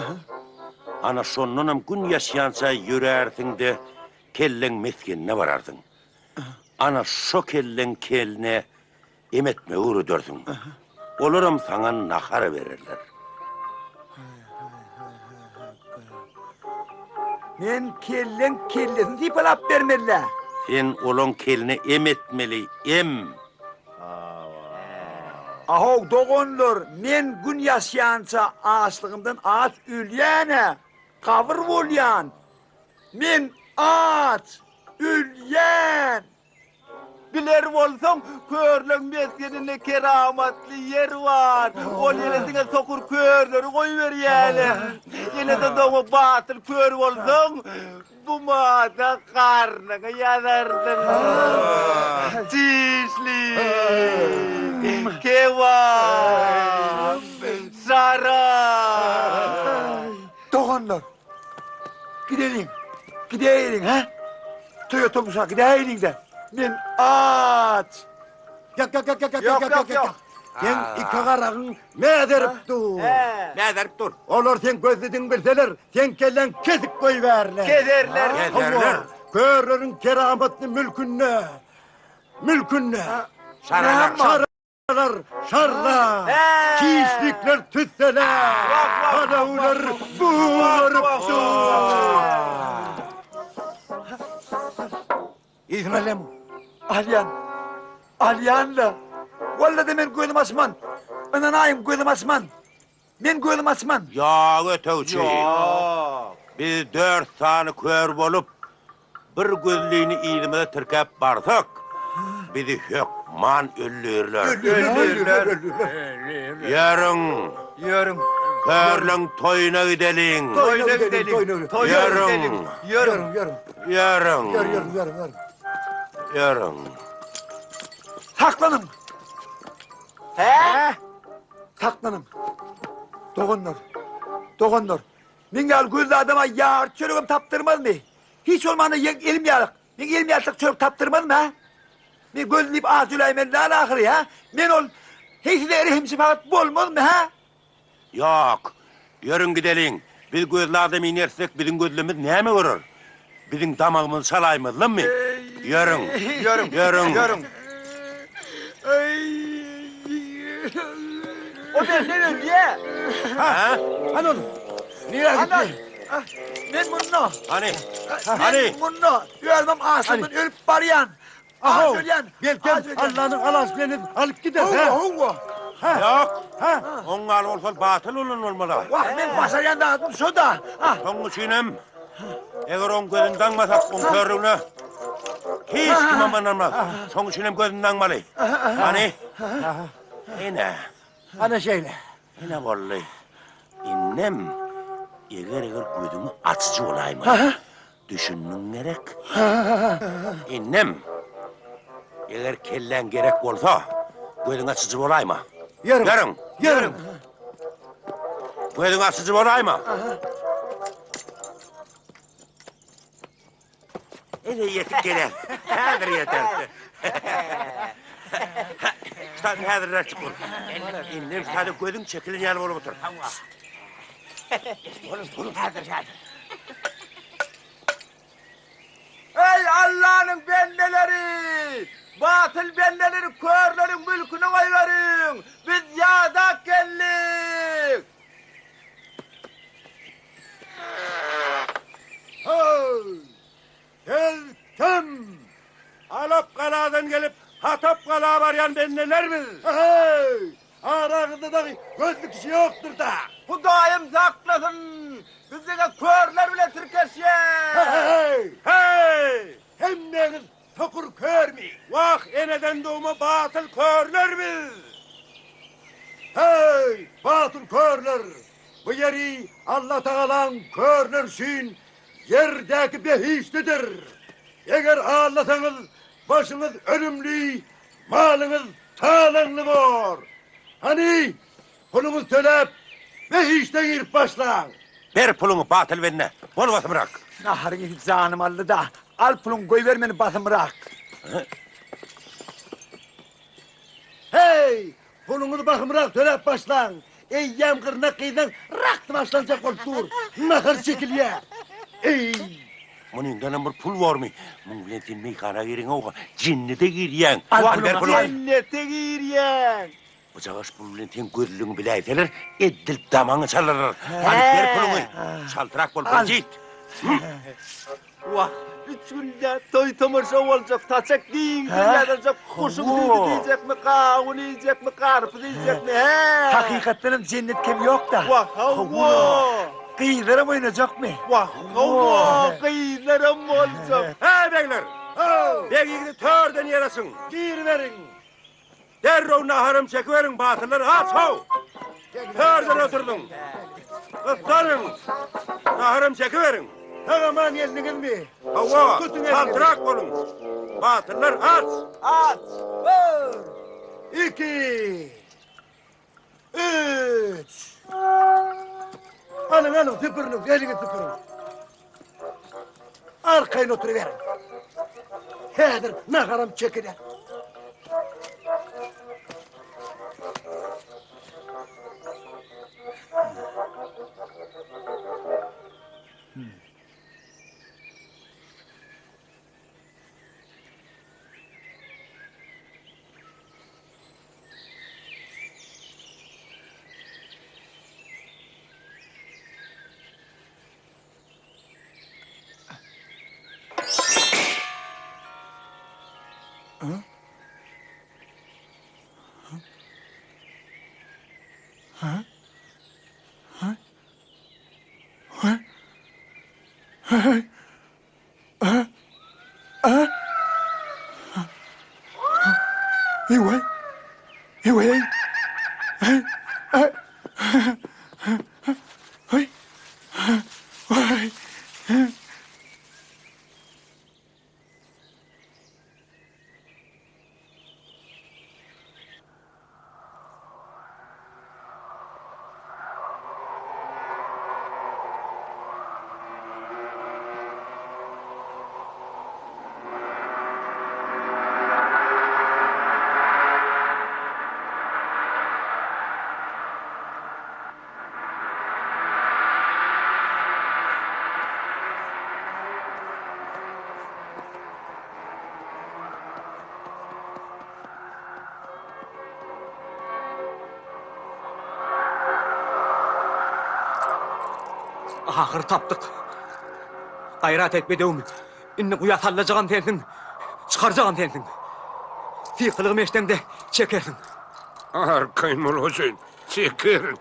Ana, şondanam gün ýaşýança ýörärsiň-de, kelleň mesgenine bararsyň. Ana, şo kelleň keline Em etmegi öwredersiň. Olaram saňa nahar bererler. Men kelleň kellesini sypalap bermeli-dä. Sen olaň keline em etmeli, em! Ahow, doganlar, men gün ýaşýança açlygymdan aç ölýän-ä, gabyr bolýan. Men aç ölýän! Biler bolsaň, körleň mesgeninde keramatly ýer bar. Ol ýere diňe sokur körleri goýberýärler. Ýene-de doňa batyl kör bolsaň, bu mada garnyňy ýazardyň. Çişli, kebap, şarap. Doganlar, gideliň, gidäýeliň, hä? Toýa tomusha gidäýeliň-dä. Men aç. Ýok, ýok, ýok, ýok, ýok, ýok, ýok. Seň iki garagyň mäzerip dur. Mäzerip dur. Olar seň gözlüdigiňi bilseler, seň kelläňi kesip goýbärler. Keserler. Keserler. Körleriň keramatly mülkünde, mülkünde. Şaralar. Şarlar, şarla, Çişlikler tüssele, Palawlar bugaryp dur. Yzyny alýarmy? Alýan. Alýan-la. Walla-da men gözüm açman. Ynanaýyň, gözüm açman. Men gözüm açman. Ýok, ötegçi. Ýok. Biz dört sany kör bolup, bir gözlini yzymyza tirkäp barsak, bizi hökman öldürirler. Öldürirler. Ýörüň. Ýörüň. Körleň toýuna gideliň. Toýuna gideliň. Toýuna gideliň. Ýörüň. Ýörüň. Ýörüň. Ýörüň, ýörüň, ýörüň. Ýörüň. Saklanyň. Hä? Saklanyň. Doganlar. Doganlar. Men ýaly gözli adama ýarty çöregem tapdyrmazmy? Hiç bolmanda ýeň elim ýalyk. Men elim ýalyk çörek tapdyrmazmy, hä? Men gözli diýip aç öläýmeli däl ahyry, hä? Men ol heý size rehim-şepagat bolmazmy, hä? Ýok. Ýörüň gideliň. Biz gözli adamy inersek, biziň gözlemiz näme görer? Biziň damagymyzy çalaýmazlarmy? Ýörüň! Ýörüň! Ýörüň! Ýörüň! O benden ölýä. Ha? Hany ol? Nirä gitdi? Men munda. Hany? Hany? Men munda. Özüm açlykdan ölüp barýan. Aho, Aç ölýän. Belkem Aç ölýän. Allanyň alasy bilen alyp gider. Howwa, howwa. Ýok. Oň ýaly bolsa batyl bolan bolmaly. Wah, men başarýan zadym şo-da. Şoň üçinem eger oň gözüni daňmasak, oň körlügine hiç kimem ynanmaz. Şoň üçinem gözüni daňmaly. Hany? Ine. Ana şeýle. Ine boldy. Indem eger-eger gözüňi açyjy bolaýmaly. Düşündiň gerek? Indem eger kelläň gerek bolsa, gözüňi açyjy bolaýma. Ýörüň. Ýörüň. Ýörüň. Gözüňi açyjy bolaýma. Ine ýetip gelýär. Häzir ýeter. Ştaýda häzirräk çyk bol. Indem ştaýda gözüň çekilen ýaly bolup otur. Boluň, boluň. Häzir, häzir. Eý, Allanyň bendeleri! Batyl bendeleri körleriň mülküne goýberiň! Biz ýadap geldik! Heý! Siz kim? Alap galadan gelip, Hatap gala barýan bendeler biz! Heý! Araňyzda dagy gözli kişi ýokdur-da! Hudaýym saklasyn! Biz diňe körler bilen tirkeşýäs! Heý! Heý! Hemmäňiz sokur körmi? Wah, eneden dogma batyl körler biz! Heý, batyl körler! Bu ýeri Allatagalaň körler üçin ýerdäki behişdidir. Eger aldasaňyz, başyňyz ölümli, malyňyz talaňly bor. Hany, puluňyzy töläp, behişde girip başlaň. Ber puluňy, batyl bende, bol basymrak. Naharyň ysy janymy aldy-da. Al puluňy, goýber meni basymrak. Heý, Puluňyzy bahymrak töläp başlaň. Eýýäm gyrnak gyzlaň raksy başlanjak bolup dur. Nahar çekilýär. Eý! Munyňdanam bir pul bormy? Muň bilen sen meýhana gireňok-a, jennete girýäň. Al ber puluňy. Jennete girýäň. Bujagaş pul bilen seň gözlügiňi biläýseler, eddil damaňy çalarlar. Hany ber puluňy. Çaltrak bol, bejit. Wah, üç günde toý-tomaşa boljak, saçak giňden ýazyljak, guşuň süýdi diýjekmi, gawun iýjekmi, garpyz iýjekmi, hä? Hakykatdanam jennet kem ýok-da. Wah, hawa. Gyzlaram oýnajakmy? Wah, hawa, gyzlaram boljak. Heý, begler! Beg ýigidi törden ýer açyň! Giriberiň! Derrew naharam çekiberiň, batyrlar, aç-how! Törden oturdyň! Gyssanyň! Naharam çekiberiň! Sag-aman geldiňizmi? Hawa, Tutuň eliňizi! çaltrak boluň! Batyrlar, aç! Aç! Bir! Iki! Üç! Alyň, alyň, süpüriniň, eliňi süpüriň. Arkaýyn oturyberiň. Häzir naharam çekiler. Ahyry tapdyk. Gaýrat et bedewim. Indi guýa sallajagam sensiň, çykarjagam sensiň. Sykylygymy eşdeňde çekersiň. Arkaýyn bol hojaýyn, çekerin.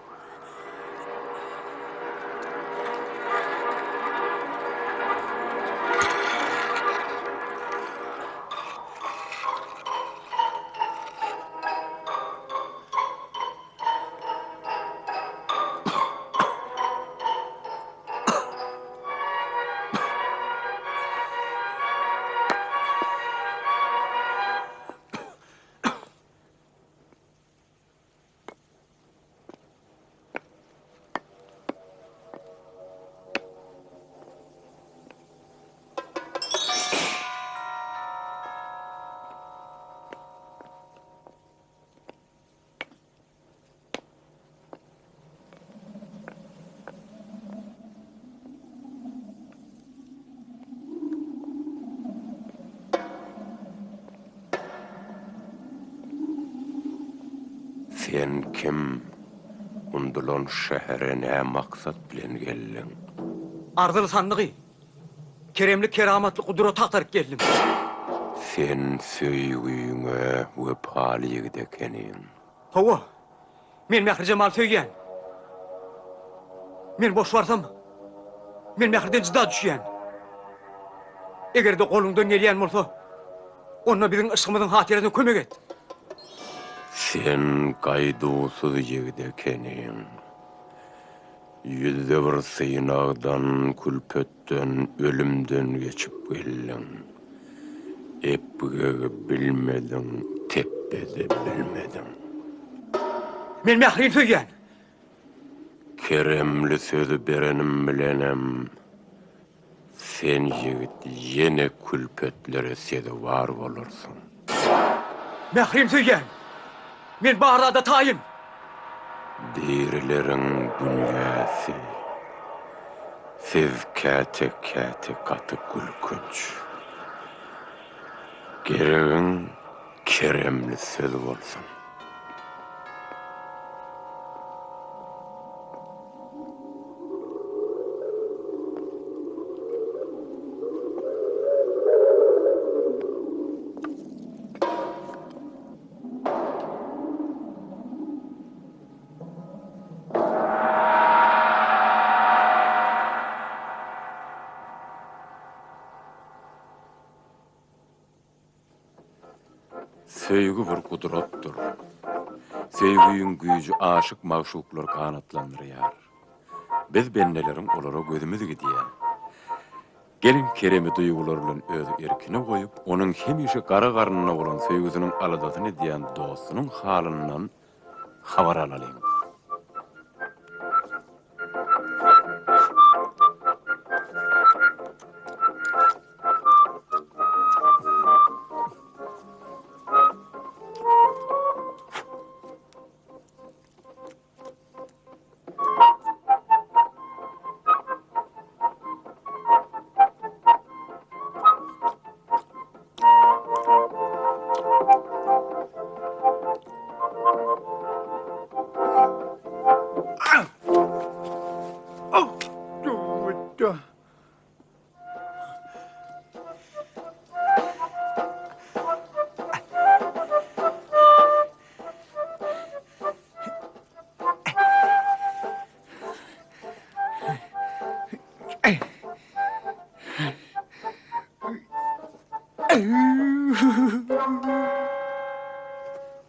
Sen kim? Undulan şähere nä maksat bilen geldiň? Arzyly sandygy, keremli keramatly gudraty agtaryp geldim. Sen söýgüňe wepaly ýigit ekeniň. Hawa, men Mährijemaly söýýän. Men boş barsam, men Mähriden jyda düşýän. Eger-de goluňdan gelýän bolsa, onda biziň yşgymyzyň hatyrasyna kömek et. Sen gaýduwsyz ýigit ekeniň. Ýüzde bir synagdan, külpetden, ölümden geçip geldiň. Epgegi bilmediň, tepbe-de bilmediň. Men Mährini söýýän. Keremli sözi berenim bilenem, sen ýigit ýene külpetlere sezewar bolarsyň. Mährini söýýän. Men bar zada taýyn. Dirileriň dünýäsi. Siz käte-käte gaty gülkünç. Geregiň keremli söz bolsun. Söýgi bir gudratdyr. Söýgiň güýji aşyk-magşuklary ganatlandyrýar. Biz bendeleriň olara gözümiz gidýär. Geliň Keremi duýgular bilen öz erkine goýup, onuň hemişe gara garnynda bolan söýgüsiniň aladasyny edýän dostunyň halyndan habar alalyň.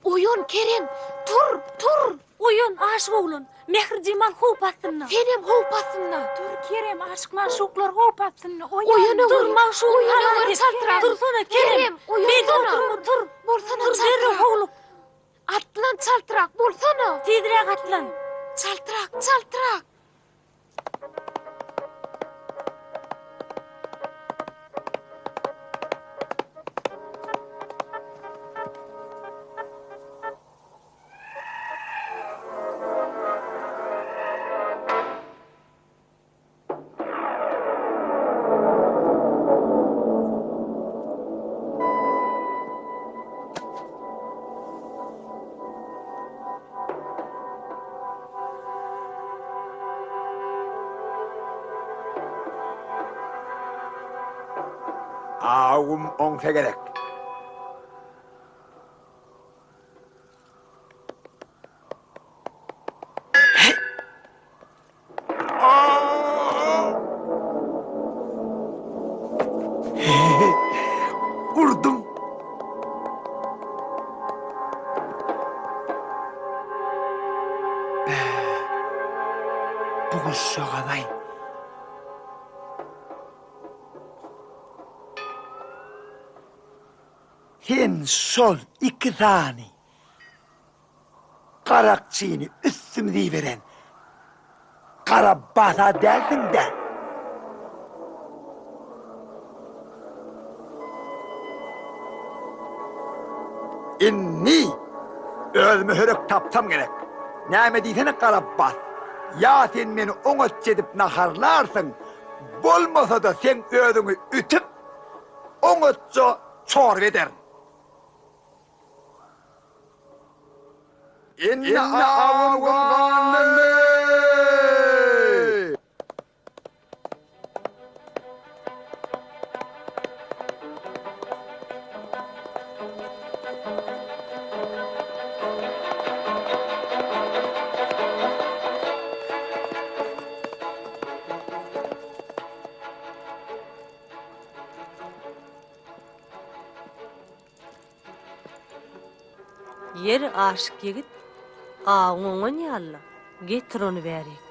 Oýan, Kerem! Tur, tur! Oýan, aşyk oglan! Mährijemal howp astynda. Senem howp astynda. Tur, Kerem, aşyk-magşuklar howp astynda. Oýan. Oýan, Tur, magşuk, Oýan, halas oýan, et. çaltrak. Tursana, Kerem. Kerem, oýansana. Beýdip oturma, tur. Bolsana, Tur, derrew çaltrak. howluk. Atlan, çaltrak, bolsana. Tizräk atlan. Çaltrak, çaltrak. Awum oňsa gerek. Urdum. Bä. Bu guşjagaz-aý. Sen şol iki sany garakçyny üstümize iberen gara basa dälsiň-dä? Indi özüme hörek tapsam gerek. Näme diýsene gara bas. Ýa sen meni oňatja edip naharlarsyň, bolmasa-da seň özüňi ütüp, oňatja çorba ederin. Indi awum gandy. Ýeri aşyk ýigit, awyň oňan ýaly-la, getir ony bärik.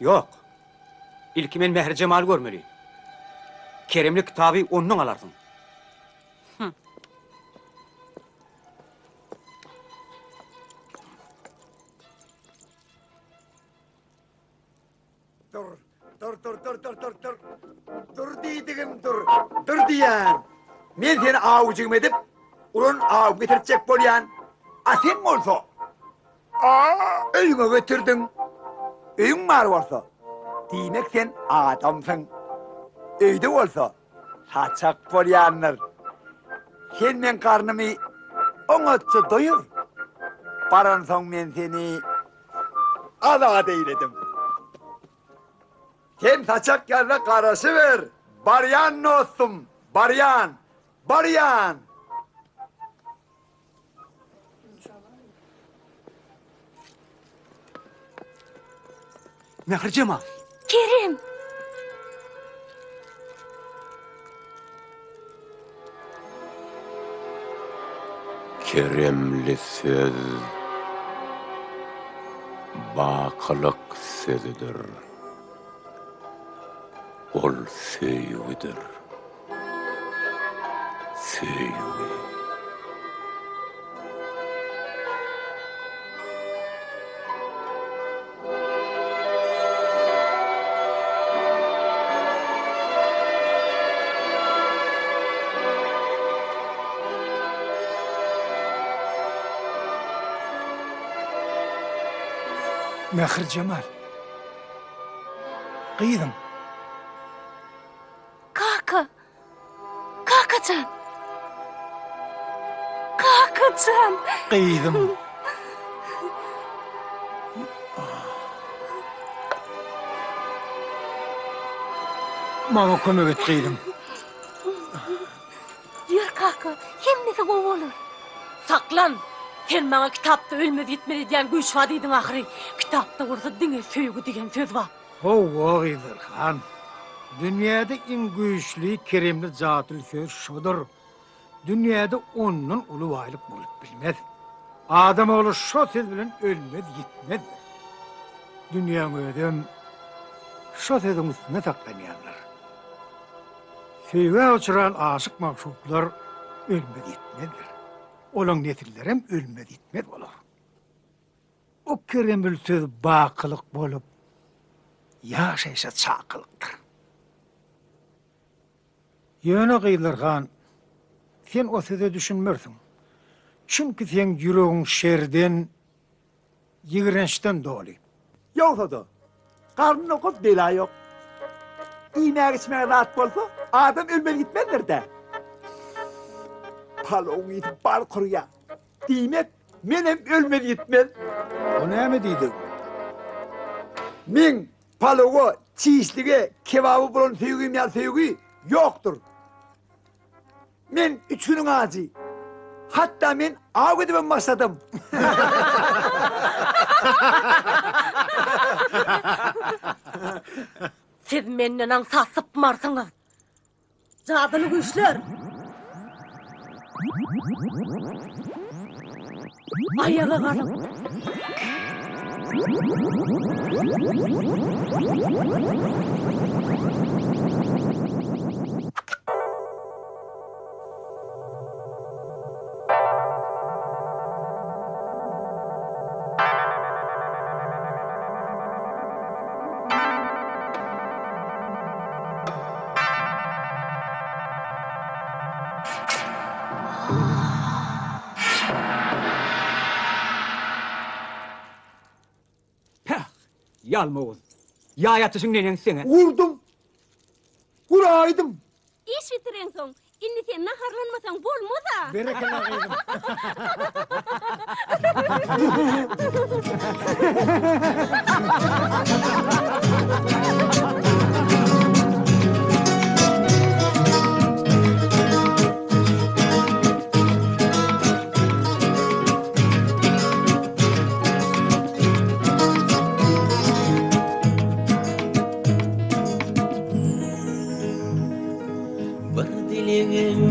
Ýok. Ilki men Mährijemaly görmeli. Keremli kitaby ondan alarsyň. Hum. Dur, dur, dur, dur, dur, dur, dur. Dur diýdigim dur. Dur diýýän. Men seni awjygym edip, ulan aw getirtjek bolýan. A sen bolsa, a öýüňe getirdiň. Öýüň bar bolsa, diýmek sen adamsyň. Öýde bolsa, saçak bolýandyr. Sen meň garnymy oňatja doýur. Baransoň men seni Azat eýledim. Sen saçak ýazda garaşyber. Barýan dostum, barýan, barýan. Mährijemal. Kerem! Keremli söz bakylyk sözüdir. Ol söýgüdir. Söýgi. Mährijemal. Gyzym. Kaka! Kakajan! Kakajan! Gyzym. Maňa kömek et gyzym. Ýör kaka, hemmesi gowy bolar. Saklan! Sen maňa kitapda ölmez-ýitmez edýän güýç bar diýdiň ahyry. Kitapda bolsa diňe söýgi diýen söz bar. Hawa, Gyzyl han. Dünýäde iň güýçli, keremli jadyly söz şodur. Dünýäde ondan uly baýlyk bolup bilmez. Adam ogly şo söz bilen ölmez-ýitmezdir. Dünýäň özem şo sözüň üstünde saklanýandyr. Söýgä uçran aşyk-magşuklar ölmez-ýitmezdir. Olaň nesillerem ölmez-ýitmez bolar. O keremli söz bakylyk bolup, ýaşaýşa çakylykdyr. Ýöne Gyzlar han, sen o söze düşünmersiň. Çünki seň ýüregiň şerden, ýigrençden doly. Ýogsa-da, garny dokup bela ýok. Iýmäge-içmäge zat bolsa, adam ölmez-ýitmezdir-dä. Palawyň ysy bal kurýar. Diýmek, menem ölmez-ýitmez. O näme diýdigiň? Meň palawa. çişlige, kebaba bolan söýgim ýaly söýgi ýokdur. Men üç günüň ajy. Hatda men aw edibem başladym. Siz menden aňsat sypmarsyňyz. Jadyly güýçler! Aýaga galyň! Päh, ýalmawuz. Ýaý atyşyň neneň seňe? Urdum. Uraýdym. Iş bitireňsoň, indi sen naharlanmasaň bolmaz-a. Berekella gyzym. Bir dilegim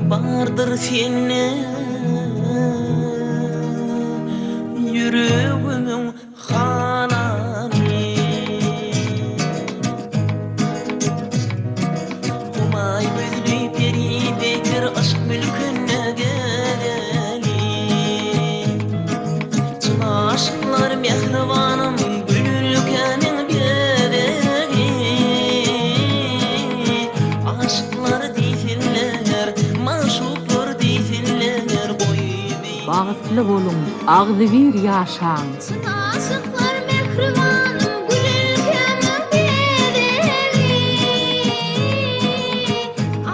bardyr senden Ýüregimiň hanany Humaý gözli peri peýker yşk mülkünde gezeli Çyn aşyklar mähribanym gül ülkäniň bezegi Aşyklar diýsinler, magşuklar diýsinler goý Bagtly boluň, agzybir ýaşaň! Çyn aşyklar mähribanym gül ülkäniň bezegi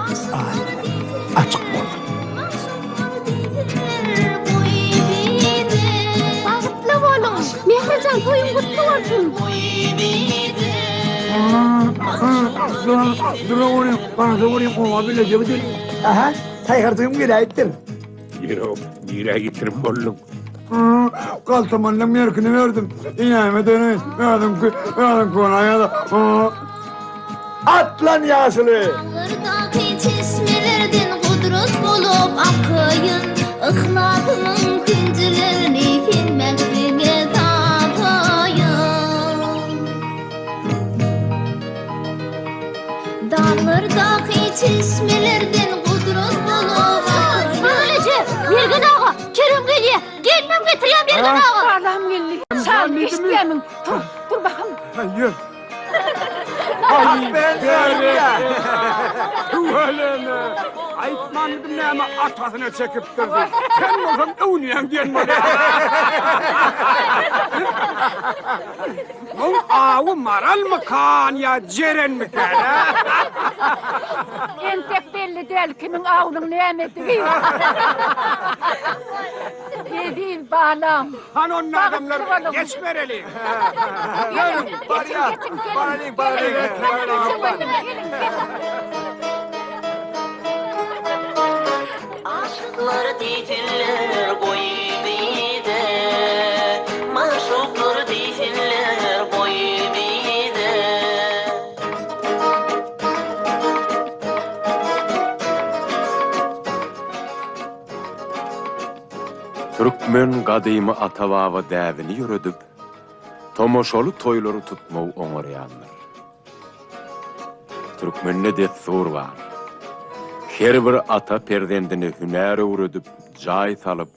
Aşyklar diýsinler, Açyk bolsun. magşuklar diýsinler goý bize Bagtly boluň! Mährijan toýuň gutly bolsun! Dura görýän, ganata görýän oňa bileje gidelim. Aha, taýharjygym geläýipdir. Ýok, nirä ýitirim bolduň? Galtamanlaň merkini berdim. Enäme döneýin, özüňki, özüňki bolaýa-da. Atlan ýaşuly! Daglardaky çeşmelerden gudrat bolup akaýyn, Yhlasymyň künjilerini sen mähriňe dadaýyn. Daglardaky çeşmelerden gudrat bolup akaýyn. Maral eje, Mergen aga, Kerem gelýä, gelinem getirýä Mergen aga. Balam geldi. Şaly eşitýämiň? Tur, tur bakam. Ýör. Ay ben Tüweleme! Aýtmandym näme atasyna çekipdir diýip. Sen bolsaň öwünýäň diýen bolýar. Muň awy maralmykan ýa jerenmikan, a? Entek belli däl kimiň awunyň nämedigi. Eziz balam. Hany onda adamlar geçibereliň. Ýörüň, barýas. Baralyň, baralyň. Aşyklar diýsinler goý bize, Magşuklar diýsinler goý bize. Türkmen gadymy ata-baba däbini ýöredip, tomaşaly toýlary tutmagy oňarýandyr. Türkmende dessur bar. Her bir ata perzendine hünär öwredip, jaý salyp,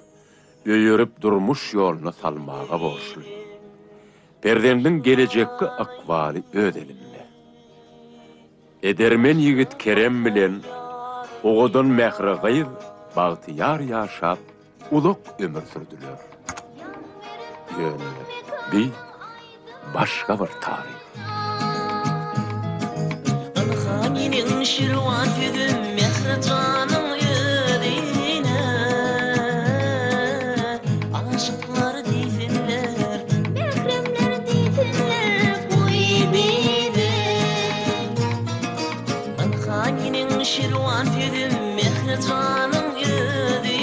öýerip durmuş ýoluna salmaga borçly. Perzendiň gelejekki ykbaly öz elinde. Edermen ýigit Kerem bilen owadan Mähri gyz bagtyýar ýaşap, uzak ömür sürdüler. Ýöne bi başga bir taryh. Ynha meniň şirwan sözüm Mähri janyň özüne. Aşyklar diýsinler, mähremler diýsinler, goý bizi. Ynha neneň şirwan sözüm Mähri janyň özi.